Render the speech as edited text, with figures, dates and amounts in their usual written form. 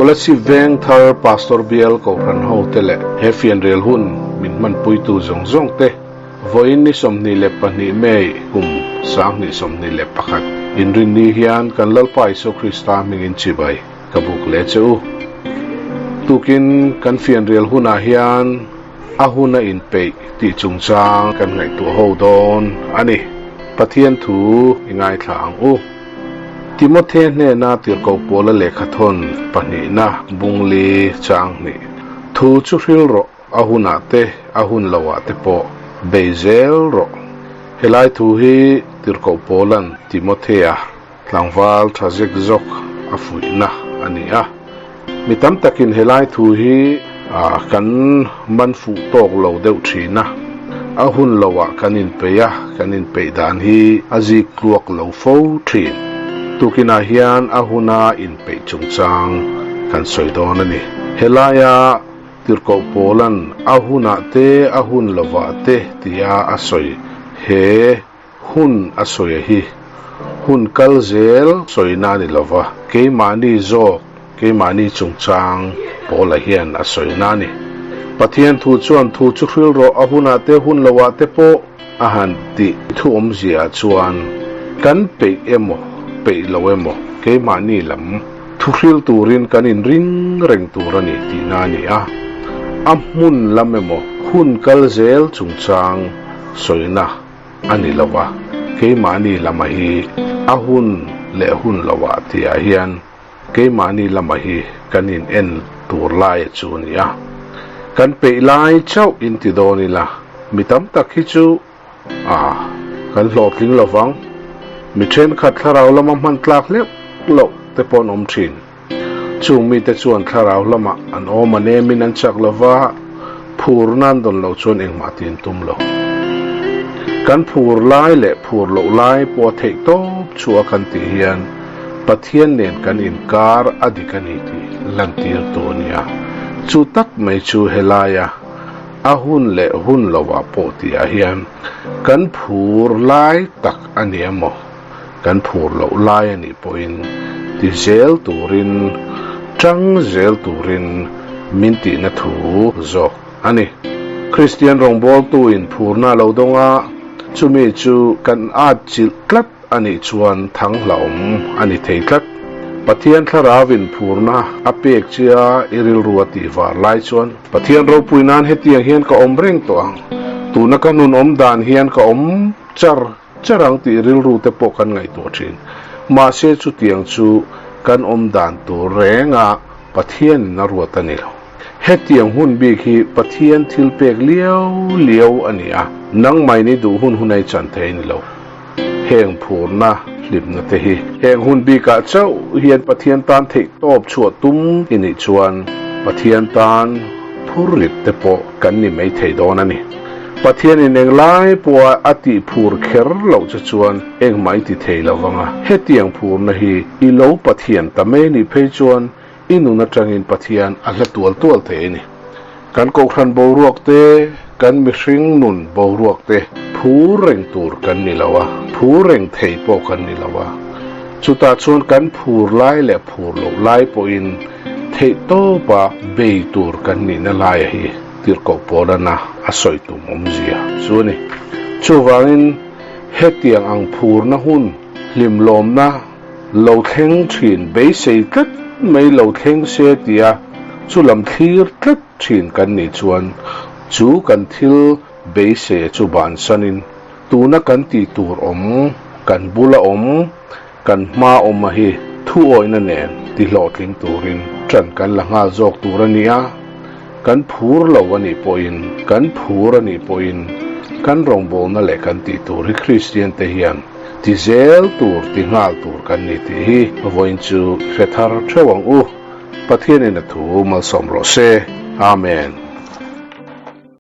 Kolasib Vengthar Pastor Bial Kohhran hote leh he fianrial hun min hmanpuitu zawng zawng te vawiin ni 22 May kum 2021 inrinni hian kan Lalpa Isua Krista hmingin chibai ka buk leh che u. Tukin kan fianrial hunah hian a hun a inpeih tih chungchang kan ngaihtuah ho dawn a ni. Pathian thu i ngaithla ang u. Timothe hnena tirhkoh pawla lehkhathawn pahnihna bungli chang hnih thu chu hril rawh, a hunah te, a hun loah te pawh bei zel rawh. Helai thu hi tirhkoh pawlan Timothea Tlangval tha zek zawk a fuihna a ni a. Mi tam takin helai thu hi kan man fuh tawk lo deuh thin a. A hun loah kan inpeih a, kan inpeih dan hi a zik tluak lo fo thin. Tukinah hian a huna inpeih chungchang kan sawi dawn a ni. Helaia Tirhkoh Pawlan a hunah te a hun lovah te tia a sawi he Hun a sawi a hi. Hun kal zel sawina a ni lo va, keimahni zawk, keimahni chungchang Paula hian a sawina a ni. Pathian thu chuan thu chu hril rawh a hunah te hun loah te pawh a han tih thu awmzia chuan kan peih emaw peih lo emaw keimahni lam thu hril turin kan inring reng tur a ni tihna a ni a. A hmun lam emaw hun kal zel chungchang sawina a ni lo a, keimahni lama hi a hun leh hun lo ah tihah hian keimahni lama hi kan in en tur lai chu a ni a. Kan peih lai chauh in ti dawn ila, mi tam tak hi chu a kan hlawhtling lo vang. Mi thenkhat thlarau lama hman tlak hleuh loh te pawh an awm thin. Chung mite chuan thlarau lamah an awm a nemin an chak lo va, phur nan dawn lo chuan engmah ti an tum lo. Kan phur lai leh phur loh lai pawh a theih tawp chu a kan tih hian Pathian nen kan inkar a dik a ni tih lantir tu a ni a. Chu tak mai chu helaia a hun leh hun lovah pawh tihah hian kan phur lai tak a ni emaw? Kan phur loh lai a nih pawhin ti zel turin, tang zel turin min tihna thu zawk a ni. Kristian rawngbawltuin phurna a lo dawng a, chumi chu kan at chilh tlat a nih chuan thang hlauhawm a ni thei tlat. Pathian thlarauin phurna a pek chia i rilru a tih var lai chuan Pathian ropui nan hetiang hian ka awm reng tawh ang, tuna ka nun awm dan hian ka awm char Charang tih rilru te pawh kan ngaihtuah thin. Mahse chutiang chu kan awm dan tur renga Pathianin a ruat a ni lo. Hetiang hun bik hi Pathian thil pek liau liau a ni a, nangmahni duh hun hun a i chan thei a ni lo. Heng phurna hlimna te hi heng hun bikah chauh hian Pathian tan theih tawp chhuah tum i nih chuan Pathian tan phurrit te pawh kan ni mai thei dawn a ni. Pathianin englai pawha a tih phur kher loh che chuan engmah i ti thei lo vang a, hetiang phurna hi i lo Pathian ta mai nih phei chuan i nun atangin Pathian a hla tual tual thei a ni. Kan kohhran boruak te, kan mihring nun boruak te phur reng tur kan ni lo a, phur reng thei pawh kan ni lo a. Chutah chuan kan phur lai leh phur loh lai pawhin theihtawpa bei tur kan nihna laia hi. Tirhkoh Paulana a sawi tum awmzia chu a ni. Chuvangin hetiang ang phurna hun hlimlawmna lo thleng thin beisei tlat mai lo thleng se tia chu lam thlir tlat thin kan nih chuan chu kan thil beisei chu bansanin tuna kan tih tur awm, kan bula awm, kan hma awm a hi thuawihna nen ti hlawhtling turin ṭan kan la nghal zawk tur a ni a, kan phur lo a nih pawhin, kan phur a nih pawhin kan rawngbawlna leh kan tih tur hi Kristian te hian ti zel tur, ti nghal tur kan ni tih hi vawiin chu hre thar theuh ang u. Pathianin a thu malsawm rawh se. Amen.